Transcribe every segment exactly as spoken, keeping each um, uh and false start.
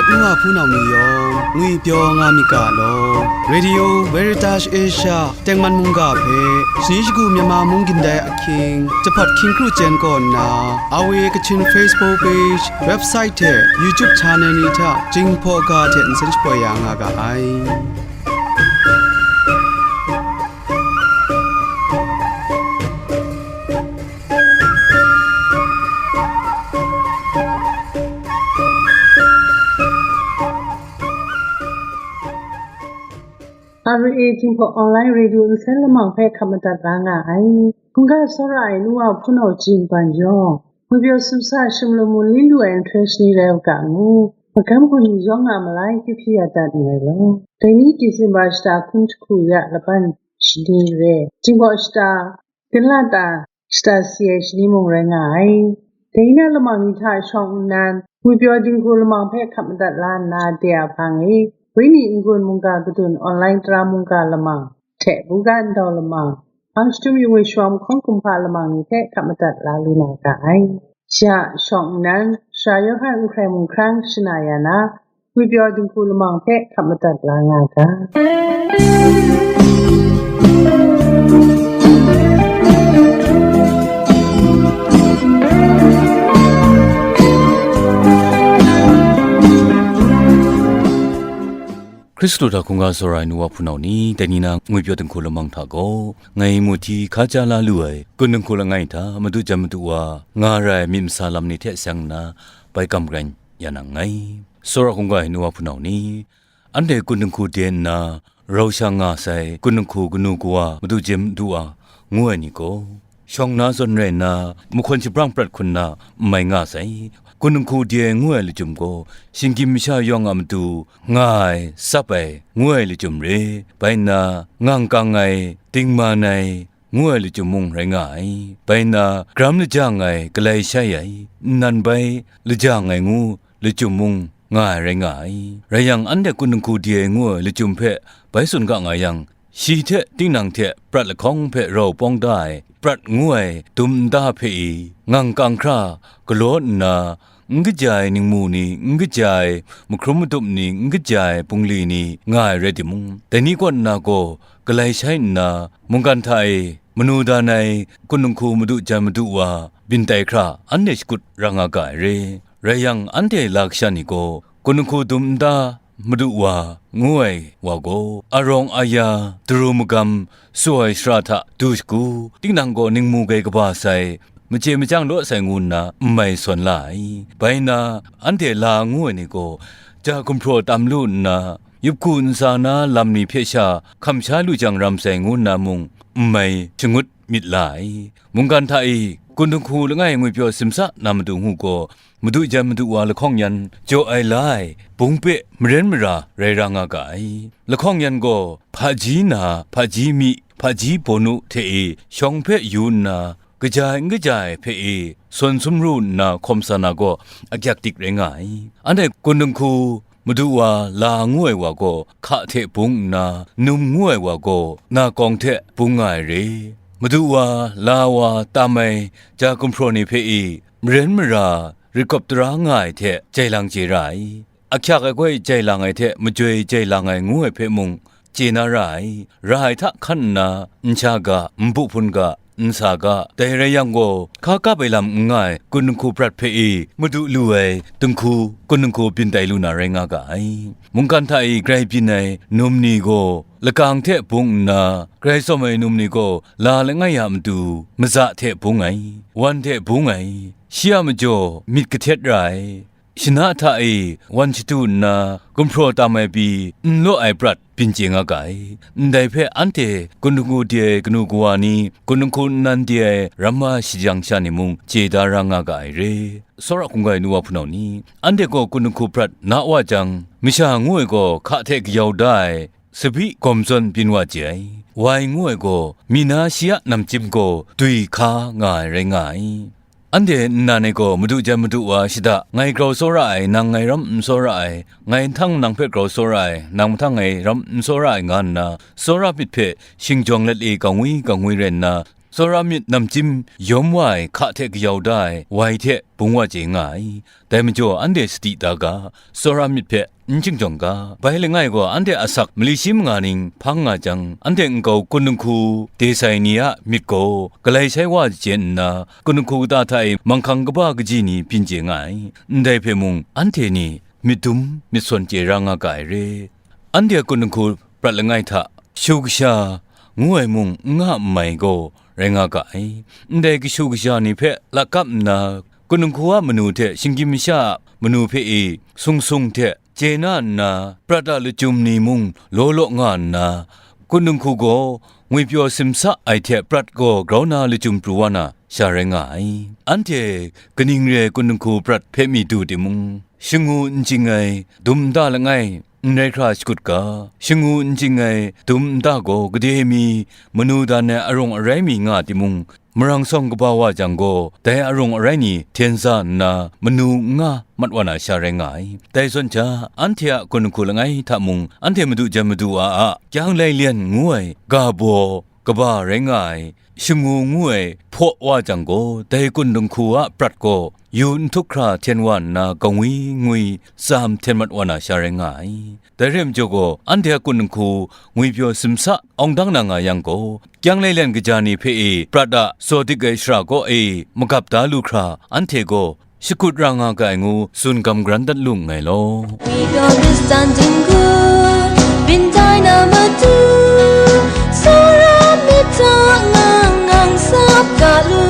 Nwa hpunau ni yawng ngwipyaw nga myit ga law. Radio Veritas Asia tengman mungga hpe shani shagu Myanmar mung gindai ahkying, jahpat hkying kru chyen kaw nna, R V A Kachin Facebook page, website hte YouTube channel ni hta Jinghpaw ga hte nsen shapoi ya nga ga ai. R V A Jinghpaw Online Radio nsen lamang hpe hkap madat la nga ai. Hkungga tsawra ai nu wa hpunau Jin Ban yawng, ngwipyaw sumsa shim lamu li lu ai nhtoi shani rai u ga ngu, magam hku ni yawng a malai hpyi hpyi ya dat nngai law. Dai ni Disemba shata hkun jahku ya laban shani re, Jinghpaw shata, Ginla ta shata si ai shani mung rai nga ai. Dai na lamang ni hta shawng nnan, ngwipyaw dinghku lamang hpe hkap madat la nna de a hpang e, Wenyi n-gun mungga kadun online tara mungga lamang hte buga ndau lamang, hpang shadum yu ngwi shawa mahkawng kumhpa lamang ni hpe hkap madat la lu na ga ai. Ya, shawng nnan, Sara Yawhan n hkrai mung hkrang shana ya na, ngwipyaw dinghku lamang hpe hkap madat la nga ga. Hkristu hta hkungga tsawra ai nu wa hpunau ni, dai ni na ngwipyaw dinghku lamang hta gaw, ngai mu hti hka ja la lu ai, kun dinghku langai hta, Madu jan Madu wa, nga ra ai myit masa lam ni hte seng nna, bai kam rai ya nang nngai. Tsawra hkungga ai nu wa hpunau ni, anhte kun dinghku de nna, rau sha nga sai, kun dinghku kanu kawa, Madu jan Madu wa, ngu ai ni gaw, shawng na zawn rai nna, mahkawn shabrang prat hkun na n mai nga sai. Kun dinghku de ai ngu ai lachyum gaw, shinggyim masha yawng a matu nga ai, tsap ai, ngu ai lachyum re. Bai nna, ngang kang ai, dingman ai, ngu ai lachyum mung rai nga ai. Bai nna, garam lajang ai, galai shai ai, nnan bai lajang ai ngu lachyum mung nga ai rai nga ai. Rai yang, anhte kun dinghku de ai ngu ai lachyum hpe bai tsun ga nga yang, shi hte tinang hte prat lahkawng hpe rau pawng da ai prat ngu ai dum nta hpe i, ngang kang hkra galaw nna, n kaja ai ningmu ni, n kaja ai mahkrum madup ni, n kaja ai bungli ni nga ai rai timung, dai ni kaw nna gaw galai shai nna, mungkan hta e manu dan ai kun dinghku Madu jan Madu wa byin tai hkra anhte shakut ra nga ga ai re. Rai yang, anhte la kasha ni gaw, kun dinghku dum nta Madu wa ngu ai wa gaw, arawng aya, daru magam, su ai shara hta du shagu, tinang gaw ningmu gai kaba sai, machye machyang law sai ngu nna n mai sawn la ai. Bai nna, anhte la ngu ai ni gaw, ja gumhpraw tam lu nna, yup hku ntsa na lam ni hpe sha hkam sha lu jang ram sai ngu nna mung n mai shangut myit la ai. Mungkan hta e, kun dinghku langai ngwipyaw simsa na matu ngu gaw, Madu jan Madu wa lahkawng yan jaw ai la ai bungpe maren mara rai ra nga ga ai. Lahkawng yan gaw hpaji na hpaji mi, hpaji bawnu hte e shawng hpe yu nna, kaja ai n kaja ai hpe e sawn sumru nna hkawm sa na gaw akyak dik rai nga ai. Anhte kun dinghku Madu wa la ngu ai wa gaw hka hte bung nna, num ngu ai wa gaw nakawng hte bung nga ai re. Madu wa la wa tam ai ja gumhpraw ni hpe e maren mara rit kawp tara nga ai hte jai lang chye ra ai. Ahkyak ai gaw jai lang ai hte majoi jai lang ai ngu ai hpe mung chye na ra ai. Ra ai hta hkan nna, n sha ga, n bu hpun ga, n sa ga, dai rai yang gaw, hka kap ai lam n nga ai, kun dinghku prat hpe e, madu lu ai dinghku, kun dinghku byin tai lu na rai nga ga ai. Mungkan hta e grai byin ai num ni gaw, lakang hte bung nna, grai tsawm ai num ni gaw, la langai a matu, maza hte bung ai, wan hte bung ai, shi a majaw myit kahtet ra ai, shana hta e wan shadu nna, gumhpraw tam ai pyi n law ai prat byin chye nga ga ai. Ndai hpe anhte kun dinghku de ai kanu kawa ni, kun dinghku nnan de ai ramma shajang sha ni mung chye da ra nga ga ai re. Tsawra hkungga ai nu wa hpunau ni, anhte gaw kun dinghku prat na wa jang, masha ngu ai gaw hka hte kayau da ai, tsabyi gawm zawn byin wa chye ai. Wai ngu ai gaw, mi na shi a namchyim gaw dwi hka nga ai rai nga ai. Anhte nnan e gaw, madu jan madu wa shada, ngai grau tsawra ai, nang ngai ram n tsawra ai, ngai nhtang nang hpe grau tsawra ai, nang mahtang ngai ram n tsawra ai, nga nna, tsawra myit hpe shingjawng let e kangwi kangwi rai nna, tsawra myit namchyim yawm wa ai hka hte kayau da ai wai hte bung wa chye nga ai. Dai majaw anhte sadi da ga, tsawra myit hpe n shinggyawng ga, bai langai gaw anhte asak mali shi manga ning hpang nga jang, anhte nkau kun dinghku de sai ni a myit gaw galai shai wa chye nna, kun dinghku kata hta e manghkang kaba kaji ni byin chye nga ai. Ndai hpe mung anhte ni myit dum myit sawn chye ra nga ga ai re. Anhte a kun dinghku prat langai hta shu kasha ngu ai mung n nga n mai gaw rai nga ga ai. Ndai kashu kasha ni hpe lakap nna, kun dinghku a manu hte shinggyim masha a manu hpe e sung sung hte chye na nna, prat a lachyum ni mung law law nga nna, kun dinghku gaw ngwipyaw simsa ai hte prat gaw grau na lachyum pru wa na sha rai nga ai. Anhte kaning re ai kun dinghku prat hpe mi du timung, shangu n ching ai dum nta langai n rai hkra shakut ga, shangu n ching ai dum nta gaw gade mi, manu dan ai arung arai mi nga timung, marang sawng kaba wa jang gaw, dai arung arai ni hten sa nna, manu n nga mat wa na sha rai nga ai. Dai zawn hta, anhte a kun dinghku langai hta mung, anhte madu jan madu a a, kyang lai lian ngu ai ga baw kaba rai nga ai, shangu ngu ai hpaw wa jang gaw, dai kun dinghku a prat gaw yu n htuk hkra hten wa nna, gangwi ngwi tsam hten mat wa na sha rai nga ai. Dai re ai majaw gaw, anhte a kun dinghku ngwipyaw simsa awng dang na nga yang gaw, kyang lai lian kaja ni hpe e prat a tsaw dik ai shara kaw e magap da lu hkra, anhte gaw shakut ra nga ga ai ngu tsun gam garan dat lu nngai law. Ngwipyaw Hkristan dinghku, byin tai na matu, tsawra myit hta ngang ngang sap ga lu,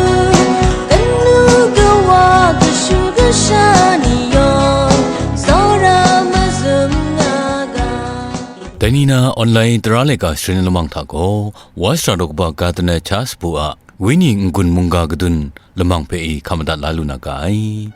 kanu kawa kashu kasha ni yawng, tsawra mazum nga ga. Dai ni na online tara laika sharin lamang hta gaw, Wa sara daw kaba Gardner Charles bu a Wenyi n-gun mungga kadun lamang hpe i hkam madat la lu na ga ai.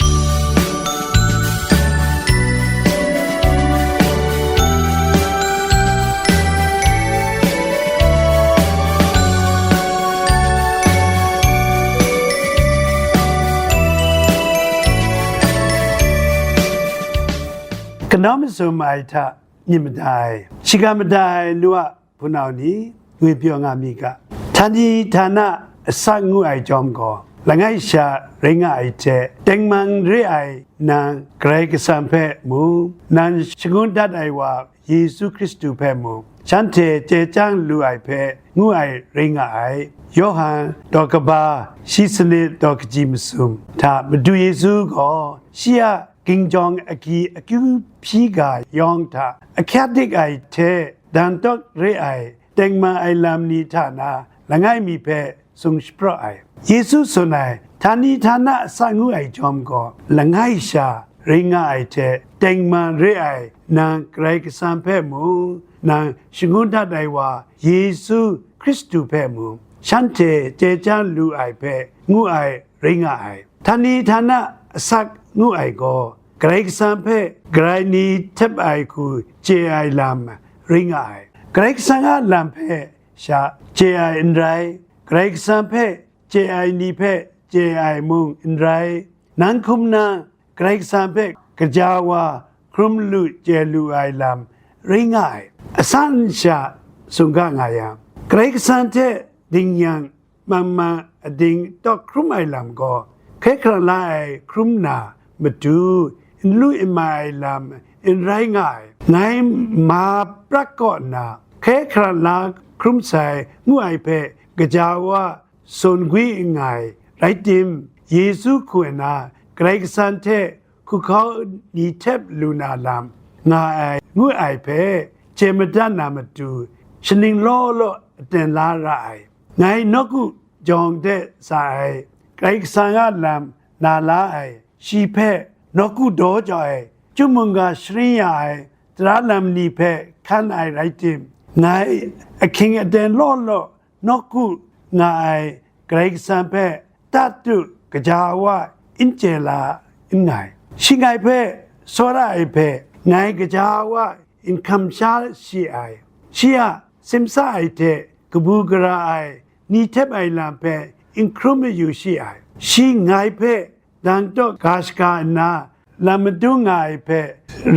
Kanau masum ai hta myit mada ai, shiga mada ai nu a hpunau ni, ngwipyaw nga mi ga. Htani htana asak ngu ai jawm gaw, langai sha rai nga ai hte, tengman re ai nang Karai Kasang hpe mung, nang shangun dat ai wa Yesu Hkristu hpe mung, shanhte chye chyang lu ai hpe ngu ai rai nga ai. Yawhan daw kaba shi sanit daw kaji masum hta Madu Yesu gaw shi a ginjawng agyi akyu hpyi ga yawng hta ahkyak dik ai hte, dan tawk re ai tengman ai lam ni hta na langai mi hpe sung shapraw ai. Yesu tsun ai, htani htana asak ngu ai jawm gaw, langai sha rai nga ai hte, tengman re ai nang Karai Kasang hpe mung, nang shangun dat ai wa Yesu Hkristu hpe mung, shanhte chye chyang lu ai hpe ngu ai rai nga ai. Htani htana asak ngu ai gaw, Karai Kasang hpe garai ni htep ai hku chye ai lam rai nga ai. Karai Kasang a lam hpe sha chye ai n rai, Karai Kasang hpe chye ai ni hpe chye ai mung n rai, nang hkum nang Karai Kasang hpe gaja wa hkrum lu chye lu ai lam rai nga ai. Asan sha sungga nga yang, Karai Kasang hte ding yang, mang mang ading tawk hkrum ai lam gaw, hkye hkrang la ai hkrum na matu, n lu n mai ai lam n rai nga ai. Ngai ma prat kaw nna, hkye hkrang la hkrum sai ngu ai hpe gaja wa sawn gwi nngai, rai tim, Yesu hku nna Karai Kasang hte hku hkau ni htep lu na lam nga ai ngu ai hpe chye madat na matu, shaning law law aten la ra ai. Ngai nawku jawng de sa ai, Karai Kasang a lam na la ai, shi hpe nawku daw jau ai, chyum mungga sharin ya ai, tara lam ni hpe hkan ai rai tim, ngai ahkying aten law law nawku nga ai Karai Kasang hpe tatu gaja wa n chye la nngai. Shi ngai hpe tsawra ai hpe ngai gaja wa n hkam sha shi ai. Shi a simsa ai hte kabu gara ai ni htep ai lam hpe n hkrum mayu shi ai. Shi ngai hpe dan tawk ga shaga nna, lam madung nga ai hpe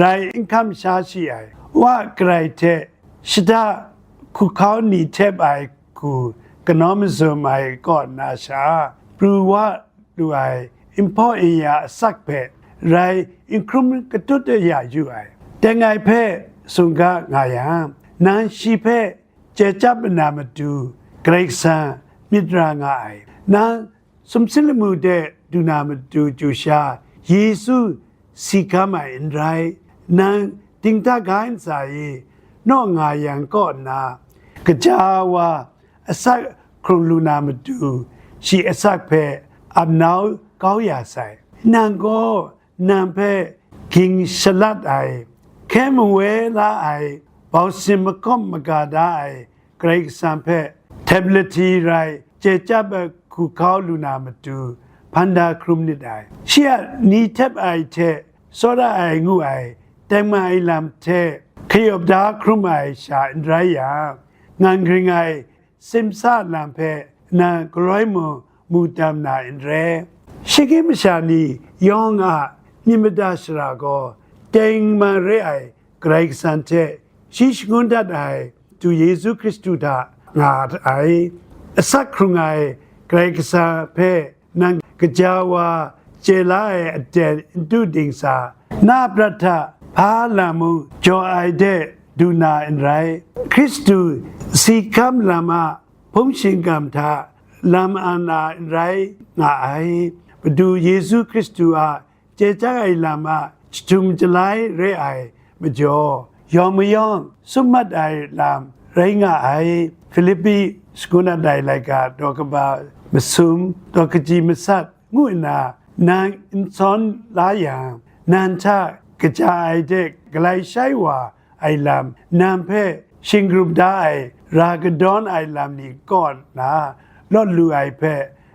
rai n hkam sha shi ai. Wa garai hte shada hku hkau ni htep ai hku kanawn mazum ai kaw nna sha, pru wa lu ai nhpaw nya asak hpe rai n hkrum katut ya yu ai. Teng ai hpe sungga nga yang, nang shi hpe chye chyap na matu Karai Kasang myit ra nga ai. Nang sumsing lamu de du na matu chyu sha, Yesu si hkam ai n rai, nang dingta ga ntsa e naw nga yang kaw nna, kaja wa asak hkrung lu na matu, shi asak hpe ap nau kau ya sai. Nang gaw nang hpe ging shalat ai, hkye mawe la ai, bausin makawp maga da ai Karai Kasang hpe tablet rai chye chyap ai hku hkau lu na matu, hpan da hkrum nit ai. Shi a ni htep ai hte tsawra ai ngu ai tengman ai lam hte kayawp da hkrum ai sha n rai yang, ngan gring ai simsa lam hpe nang galoi mung mu tam na n re. Shinggyim masha ni yawng a myit mada shara gaw tengman re ai Karai Kasang hte shi shangun dat ai du Yesu Hkristu hta nga ai. Asak hkrung ai Karai Kasang hpe nang kaja wa chye la ai aten n du dingsa, na prat hta hpa lam mung jaw ai de du na n rai. Hkristu si hkam lam a hpung shingkam hta lam an na n rai nga ai. Madu Yesu Hkristu a chye chyang ai lam a jahtum jalai re ai majaw, yawng mayawng sum mat ai lam rai nga ai. Hpilipi shangun dat ai laika daw kaba masum, daw kaji masat ngu nna nang n sawn la yang, nang hta kaja ai de galai shai wa ai lam, nang hpe shinggrup da ai ra kadawn ai lam ni kaw nna lawt lu ai hpe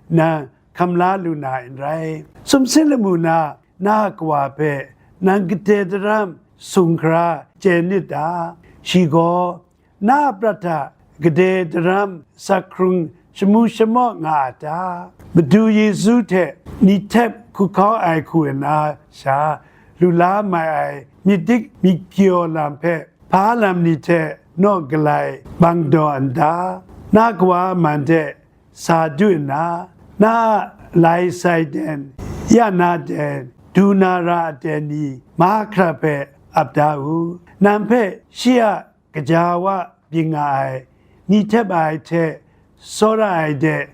nang hkam la lu na n rai. Sumsing lamu na na a kawa hpe nang gade daram sung hkra chye nit ta? Shi gaw na a prat hta gade daram sak hkrung shamu shamaw nga a ta? Madu Yesu hte ni htep hku hkau ai hku nna sha, lu la mai ai myit dik myit kyaw lam hpe hpa lam ni hte naw galai bang daw n ta? Na kawa a man de sa du nna, na a lai sai den, ya na den, du na ra a den ni mahkra hpe ap da u. Nang hpe shi a kaja wa byin nga ai, ni htep ai hte tsawra ai de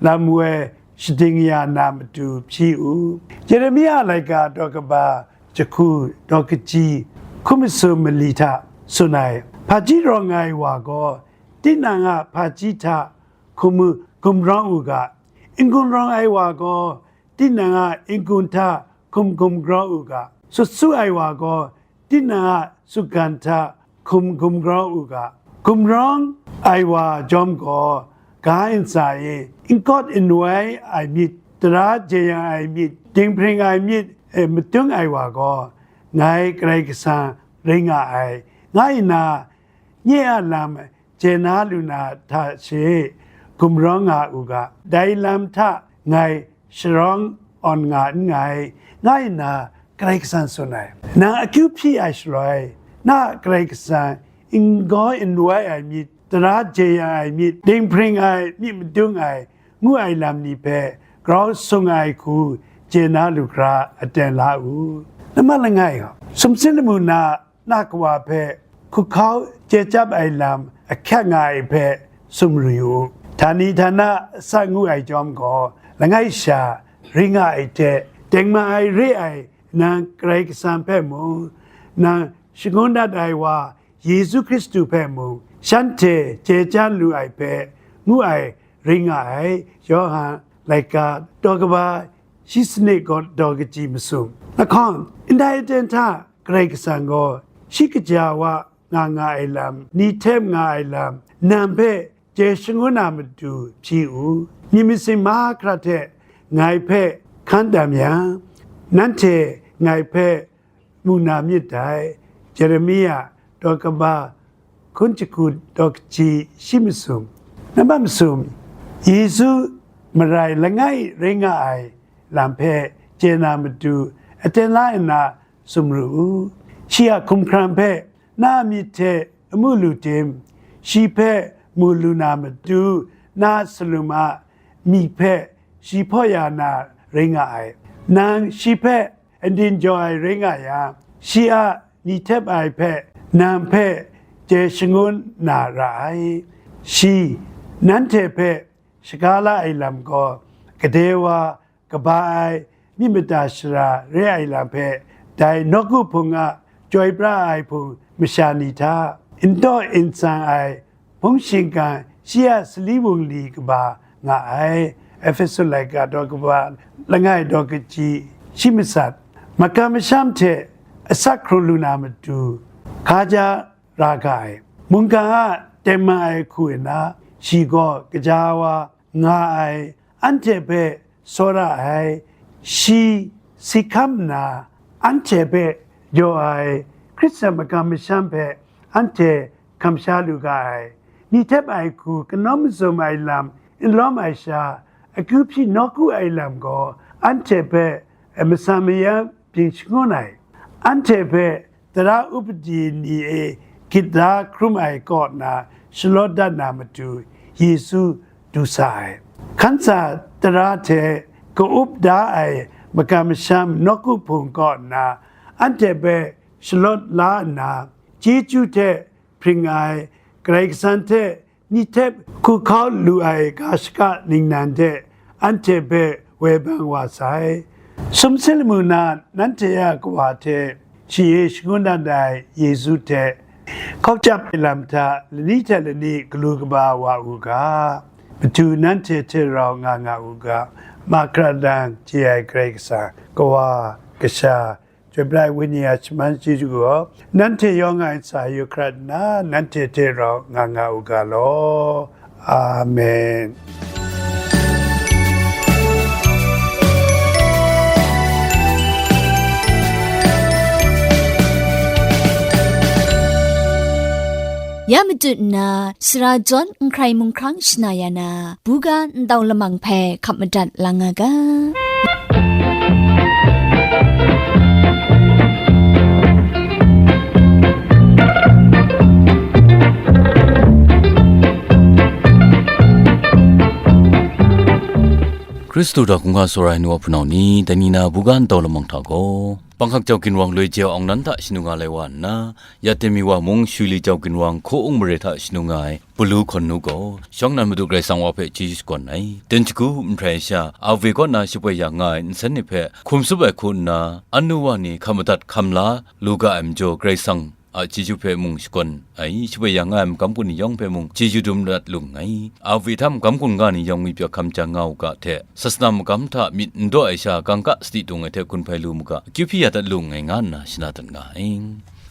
lam woi shading ya na matu hpyi u. Yeremia laika daw kaba jahku daw kaji hku masum mali hta tsun ai, hpaji rawng ai wa gaw tinang a hpaji hta hkum gumrawng u ga, n-gun rawng ai wa gaw tinang a n-gun hta hkum gumrawng u ga, sut su ai wa gaw tinang a sutgan hta hkum gumrawng u ga. Gumrawng ai wa jawm gaw, ga ntsa e n kawt n wai ai myit, tara jeyang ai myit, dinghpring ai myit e madung ai wa gaw, ngai Karai Kasang rai nga ai, nga nna, nye a lam chye na lu na hta she gumrawng nga u ga, dai lam hta ngai sharawng awn nga nngai, nga nna Karai Kasang tsun ai. Nang akyu hpyi ai shaloi, na a Karai Kasang n gaw n wai ai myit, tara jeyang ai myit, dinghpring ai myit madung ai, ngu ai lam ni hpe grau sung ai hku chye na lu hkra aten la u. Nambat langai gaw, sumsing lamu na na kawa hpe hkuhkau chye chyap ai lam ahkyak nga ai hpe sumri u. Htani htana asak ngu ai chyawm gaw, langai sha ring nga ai hte, tengman ai re ai nang Karai Kasang hpe mung, nang shangun dat ai wa Yesu Hkristu hpe mung, shanhte chye chyam lu ai hpe ngu ai ring nga ai. Yawhan laika daw kaba shi sanit gaw daw kaji masum. Lahkawng, ndai aten hta Karai Kasang gaw shi kaja wa nga nga ai lam, ni htep nga ai lam, nang hpe chye shangun na matu hpyi u. Myit masin mahkra hte ngai hpe hkan tam yang, nanhte ngai hpe mu na myit dai. Jeremia daw kaba hkun jahku daw kaji shi masum. Nambat masum, Yesu marai langai rai nga ai lam hpe chye na matu aten la nna sumru u. Shi a hkumhkrang hpe na a myit hte amu lu tim? Shi hpe mu lu na matu na salum a myi hpe shi hpaw ya na rai nga ai. Nang shi hpe anin jaw ai rai nga yang, shi a ni htep ai hpe nang hpe chye shangun na ra ai. Shi nanhte hpe shaga la ai lam gaw, gade wa, kaba ai, myit mada shara re ai lam hpe, dai nawku hpung a chyoi pra ai hpung masha ni hta, n taw n tsang ai hpung shingkang shi a sali wungli kaba nga ai. Efesu laika daw kaba langai daw kaji shi matsat, makam masham hte asak hkrung lu na matu, hkaja ra ga ai. Mungga a tengman ai hku nna, shi gaw kaja wa nga ai, anhte hpe tsawra ai, shi si hkam nna, anhte hpe jaw ai, Hkristu a makam masham hpe anhte hkam sha lu ga ai, ni htep ai hku, kanawn mazum ai lam n lawm ai sha, akyu hpyi nawku ai lam gaw, anhte hpe matsan mayam byin shangun ai, anhte hpe tara upadi ni e gyit da hkrum ai kaw na shalawt dat na matu, Yesu du sa ai. Hkan tsa tara hte ka-up da ai makam masham nawku hpung kaw na, anhte hpe shalawt la nna, chyeju hte hpring ai, Karai Kasang hte ni htep hku hkau lu ai ga shaka ningnan hte anhte hpe woi bang wa sai. Sumsing lamu na nanhte a kawa hte shi e shangun dat ai Yesu hte hkawk chyap ai lam hta lani hte lani galu kaba wa u ga, matu nanhte hte rau nga nga u ga, ma kra dang chye ai Karai Kasang, Kawa, Kasha, Chyoi pra ai Wenyi a shaman chyeju gaw, nanhte yawng a ntsa yu hkrat nna, nanhte hte rau nga nga u ga law. Amen. Ya matut nna, sara jawn n hkrai mung hkrang shana ya na, buga ntau lamang hpe hkap madat lang nga ga. Hkristu hta hkungga tsawra ai nu wa hpunau ni, dai ni na buga ntau lamang hta gaw, Panghkak jau ginwang loi jeu awng nan hta shanu nga lai wa nna, ya temi wa mung Shuli jau ginwang hku-ung mare hta shanu nga ai Pulu hkawn nu gaw, shawng nan Madu Karai Kasang wa hpe chyeju shakawn ai. Ten shagu nhprai sha, Ave kaw na shapoi ya nga ai nsen ni hpe hkum tsup ai hku nna, anu wa ni hkam madat hkam la lu ga ai majaw, Karai Kasang a chyeju hpe mung shakawn ai, shapoi ya nga ai magam kun ni yawng hpe mung chyeju dum dat lu nngai. Ave hta magam kun ga ni yawng ngwipyaw hkam ja nga u ga hte, sasana magam hta myit n daw ai sha, kangka sadi tung ai hte gun hpai lu mu ga, akyu hpyi ya dat lu nngai, nga nna shana dat nga ai.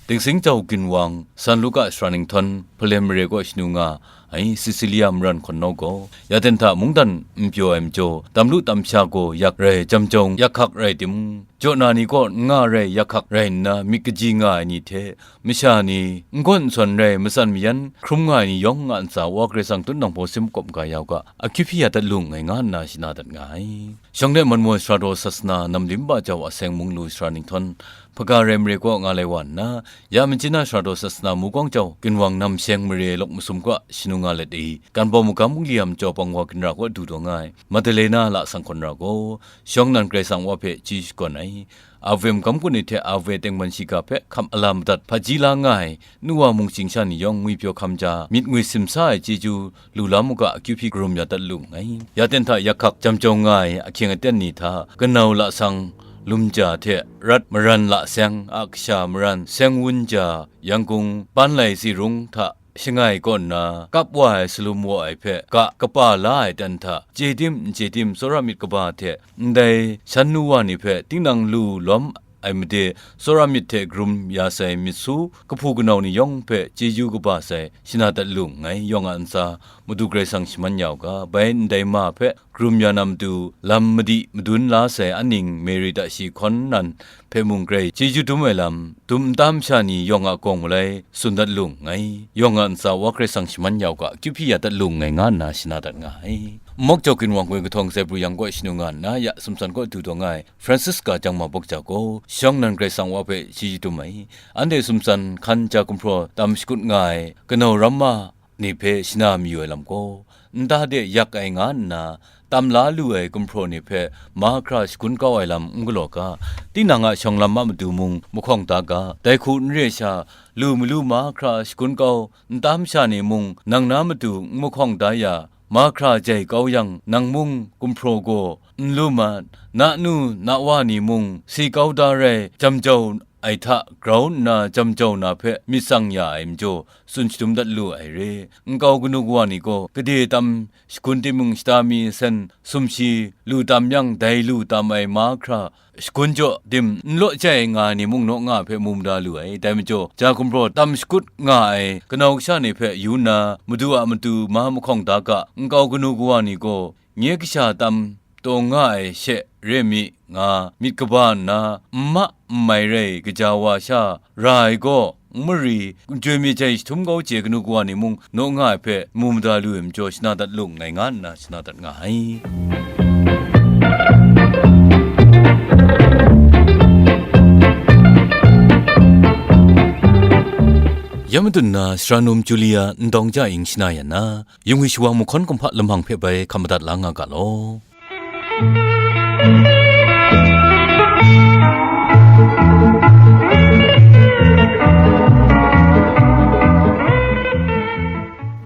Dingsing jau ginwang, San Luka sara ninghtawn, Hpalen mare kaw shanu nga ai, Sisilia maran hkawn nau gaw, ya ten hta mungdan n pyaw ai majaw, tam lu tam sha gaw yak rai, jam jawng yak hkak rai timung, jaw na ni kaw n nga rai yak hkak rai nna, myit kaji nga ai ni hte, masha ni n gawn n sawn rai matsan mayan hkrum nga ai ni yawng nga ntsa, Wa Karai Kasang tun nang hpaw sim kawp ga yau ga, akyu hpyi ya dat lu nngai, nga nna shana dat nga ai. Shawng de Manmoi sara daw sasana, Namlim ba jau a seng mung lu sara ninghtawn, Hpaga rai mare kaw nga lai wa nna, ya Myitkyina sara daw sasana, Mukawng jau ginwang nam sheng mare lawk masum kaw shanu nga let i, Ganbau magam mung li a majaw pang wa ginra kaw du taw nga ai, Madalena lasang hkawn ra gaw, shawng nan Karai Kasang wa hpe chyeju shakawn ai. Ave magam kun ni hte Ave tengman shiga hpe hkam ala madat hpaji la nga ai, nu wa mung shingshang ni yawng ngwipyaw hkam ja, myit ngwi simsa ai chyeju lu la mu ga, akyu hpyi karum ya dat lu nngai. Ya ten hta yak hkak jam jawng nga ai ahkying aten ni hta, kanau lasang lum ja hte rat maran la seng a kasha maran seng wun ja, Yangon Panlai Zirung hta shangai kaw nna, kap wa ai salum waw ai hpe ga kapa la ai ten hta, chye tim n chye tim tsawra myit kaba hte, ndai shan nu wa ni hpe tinang lu lawm ai made, tsawra myit hte karum ya sai myit su, kahpu kanau ni yawng hpe chyeju kaba sai shana dat lu nngai, yawng a ntsa, Madu Karai Kasang shaman ya u ga, bai ndai ma hpe karum ya na matu, lam madi madun la sai aning Mary ta shi hkawn nan hpe mung grai chyeju dum ai lam, dum nta masha ni yawng a gawng malai tsun dat lu nngai, yawng a ntsa, Wa Karai Kasang shaman ya u ga, akyu hpyi ya dat lu nngai, nga nna shana dat nga ai. Nmawk jau ginwang goi kahtawng Zebru yang kaw shanu nga nna, ya sumsan kaw du taw nga ai, Francisca jangma bawk ja gaw, shawng nan Karai Kasang wa hpe chyeju dum ai. Anhte sumsan hkan ja gumhpraw tam shakut nga ai, kanau ramma ni hpe shana mayu ai lam gaw, nta de yak ai nga nna, tam la lu ai gumhpraw ni hpe mahkra shagun kau ai lam n galaw ga, tinang a shawng lam a matu mung mahkawng da ga, dai hku n re sha, lu malu mahkra shagun kau, nta masha ni mung nang na matu n mahkawng da ya, mahkra jai kau yang, nang mung gumhpraw gaw n lu mat, na nu na wa ni mung si kau da rai, jam jau ai hta grau nna jam jau na hpe myit tsang ya ai majaw, tsun shadum dat lu ai re. Nkau kanu kawa ni gaw, gade tam shagun timung shata mi sen sumshi lu tam yang, dai lu tam ai mahkra shagun jaw dim n law jai nga ai ni mung naw nga ai hpe mu mada lu ai. Dai majaw, ja gumhpraw tam shakut nga ai kanau kasha ni hpe yu nna, Madu a matu ma mahkawng da ga, nkau kanu kawa ni gaw, nye kasha tam taw nga ai she re mi nga, myit kaba nna, n ma n mai rai kaja wa sha ra ai gaw, n mari, n joi mi jai jahtum kau chye kanu kawa ni mung naw nga ai hpe mu mada lu ai majaw, shana dat lu nngai nga nna shana dat nga ai. Ya madun na, Sara Num Julia Ndawng Ja Ying shana yan na, Yungwi Shawang Mahkawn Kumhpa lamang hpe bai hkap madat la nga ga law.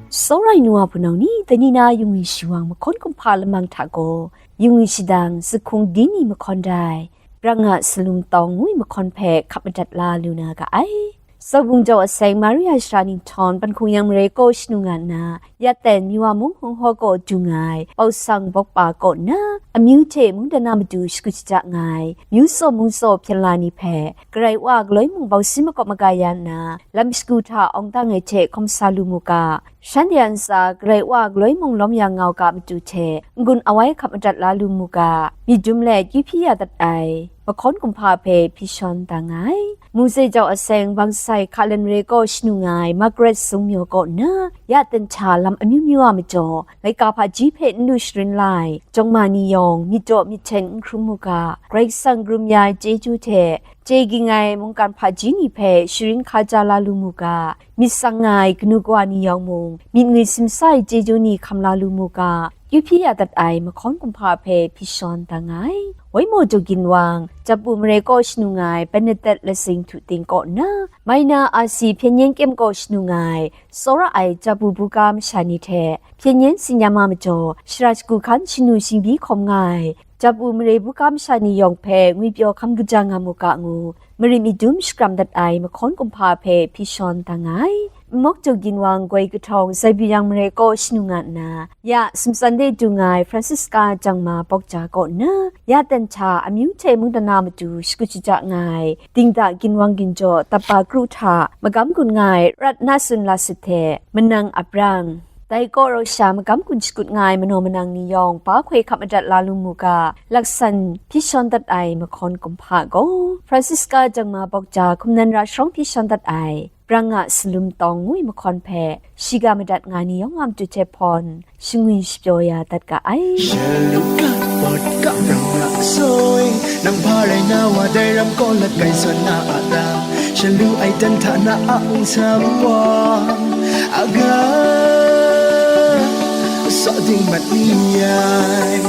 Tsawra ai nu wa hpunau ni, dai ni na Yungwi Shawang Mahkawn Kumhpa lamang hta gaw, Yungwi Shadang, Zahkung Dini Mahkawn Dai, Brang a Salum Tawng ngu ai mahkawn hpe hkap madat la lu na ga ai. Saubung jau aseng Maria Shara Ninghtawng Panhkung Yang Mare kaw shanu nga nna, Yaten Miwa Mung Hung Haw kaw dung ai Pausang Bawkpa kaw nna, amyu hte mungdan a matu shakut shaja nga ai, myu tsaw mung tsaw hpyen la ni hpe, Karai Wa a galoi mung bausi makawp maga ya nna, lam shagu hta awng dang ai hte hkawm sa lu mu ga, shanhte a ntsa Karai Wa a galoi mung lawm ya nga u ga matu hte, n-gun awai hkap madat la lu mu ga, myit dum let kyu hpyi ya dat ai mahkawn kumhpa hpe hpyi shawn da nga ai. Mungze jau aseng Bangsai Hkalan Mare kaw shanu nga ai Margaret Sungmyaw kaw nna, ya ten hta lam amyu myu a majaw, laika hpaji hpe n lu sharin la ai, jawng ma ni yawng, myit daw myit hten n hkrum mu ga, Karai Kasang karum ya ai chyeju hte, chye ging ai mungkan hpaji ni hpe sharin hkaja la lu mu ga, myit tsang nga ai kanu kawa ni yawng mung, myit ngwi simsa ai chyeju ni hkam la lu mu ga, kyu hpyi ya dat ai mahkawn kumhpa hpe hpyi shawn da nga ai. Waimaw Daw Ginwang, Japu Mare kaw shanu nga ai Bernadette Lasing Htu Ting kaw nna, Maina Asi Hpyen Yen Kyem kaw shanu nga ai, tsawra ai Japu buga masha ni hte, hpyen yen tsin ya ma majaw, shara shagu hkan shanu shingbyi hkawm nga ai, Japu mare buga masha ni yawng hpe ngwipyaw hkam kaja nga mu ga ngu, marit myit dum shakram dat ai mahkawn kumhpa hpe hpyi shawn da nga ai. Nmawk Daw Ginwang, Goi Kahtawng, Zaibyuyang Mare kaw shanu nga nna, ya sumtsan de du nga ai Francisca Jangma Bawkja kaw nna, ya ten hta amyu hte mungdan a matu shakut shaja nga ai, Dingda Ginwang Ginjaw, Tapa Kru hta magam gun nga ai Rat Nasun Lasut hte Manang Abrang, dai kaw rau sha magam gun shakut nga ai manaw manang ni yawng, pa hkoi hkap madat la lu mu ga, laksan hpyi shawn dat ai mahkawn kumhpa gaw, Francisca Jangma Bawkja, Hkum Nan Ra Sharawng hpyi shawn dat ai, Brang a Salum Tawng ngu ai mahkawn hpe shiga madat nga ni yawng a matu hte hpawn, shangwi shapyaw ya dat ga ai. Shaluk ga, pawt ga, brang a soi, nang hpa rai na wa dai ram kaw lakai sawn na a ta? Shalu ai dan hta na a ungsam wa, aga, saw ding mat ni ai.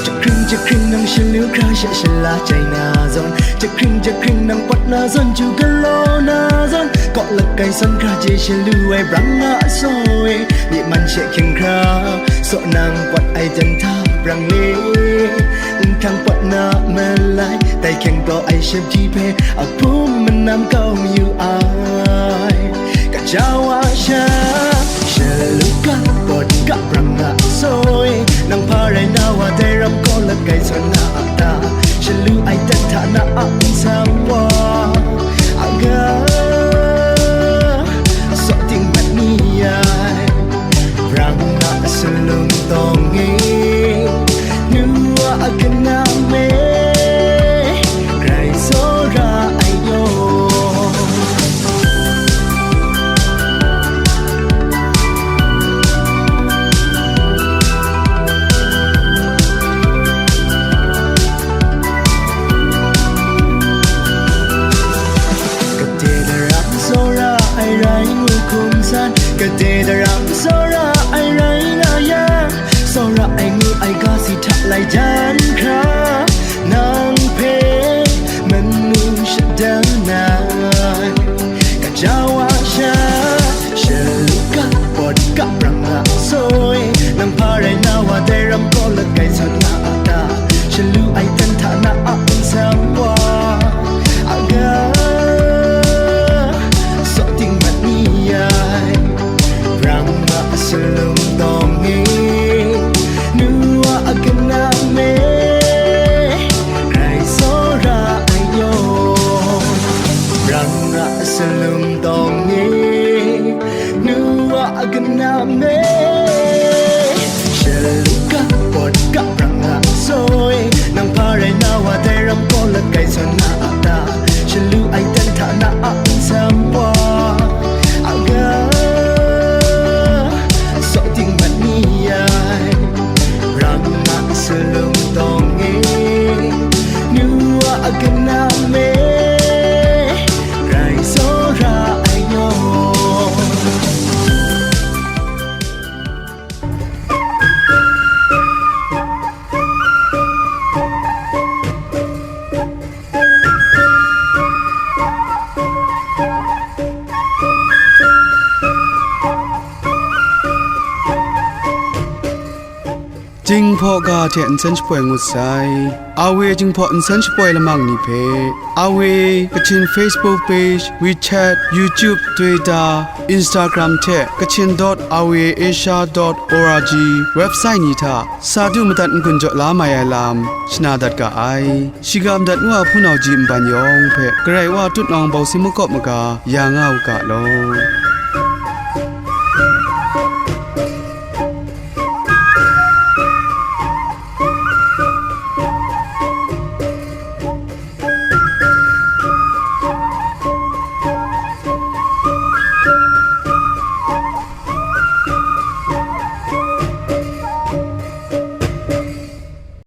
Jahkring jahkring nang shalu hkra sha shala chai na zawn, jahkring jahkring nang pawt na zawn, ju galaw na zawn, kaw lakai sawn hkra je shalu ai brang a soi, myi man she hkying hkra, saw nang pawt ai jan hta brang le, nhtang pawt na malai, tai hkying taw ai shabji hpe, a hpum manam kau mayu ai. Kaja wa sha, shalu ga, pawt ga, brang ga, soi, nang hpa rai na wa, dai ram kaw lakai sawn na a ta? Shalu ai dan hta na a nsam wa, a ga, saw ting mat ni ai. Brang na salung tawng e, nu wa a kanam e, grai tsawra ai yawng. Gade daram tsawra ai rai nga yang, tsawra ai ngu ai ga si hta lai jan hkra, nang hpe manu shadang na ai. Gaja wa sha, shaluk ga, pawt ga, brang nga soi, nang hpa rai na wa dai ram kaw langai sawn nga a ta? Shalu ai dan hta na a nsam wa, a ga, saw ting mat ni ai. Brang nga a salum tawng e, nu wa a kanam e, rai tsawra ai yaw. Brang nga a salum tawng e, nu wa a kanam e, shalu ga, pawt ga, brang nga soi, nang hpa rai na wa dai ram kaw langai sawn nga a ta? Shalu ai dan hta na a nsam wa, a ga, saw ting mat ni ai. Brang nga a salum tawng e, nu wa a kanam e, rai tsawra ai yaw. Jinghpaw ga hte nsen shapoi ngut sai. Awe Jinghpaw nsen shapoi lamang ni hpe, Awe Kachin Facebook page, WeChat, YouTube, Twitter, Instagram hte Kachin dot awe asia dot org website ni hta sa du madat n-gun jaw la mai ai lam shana dat ga ai. Shiga madat ngu a hpunau ji nban yawng hpe Karai Wa tutnawng bawsi makawp maga ya nga u ga law.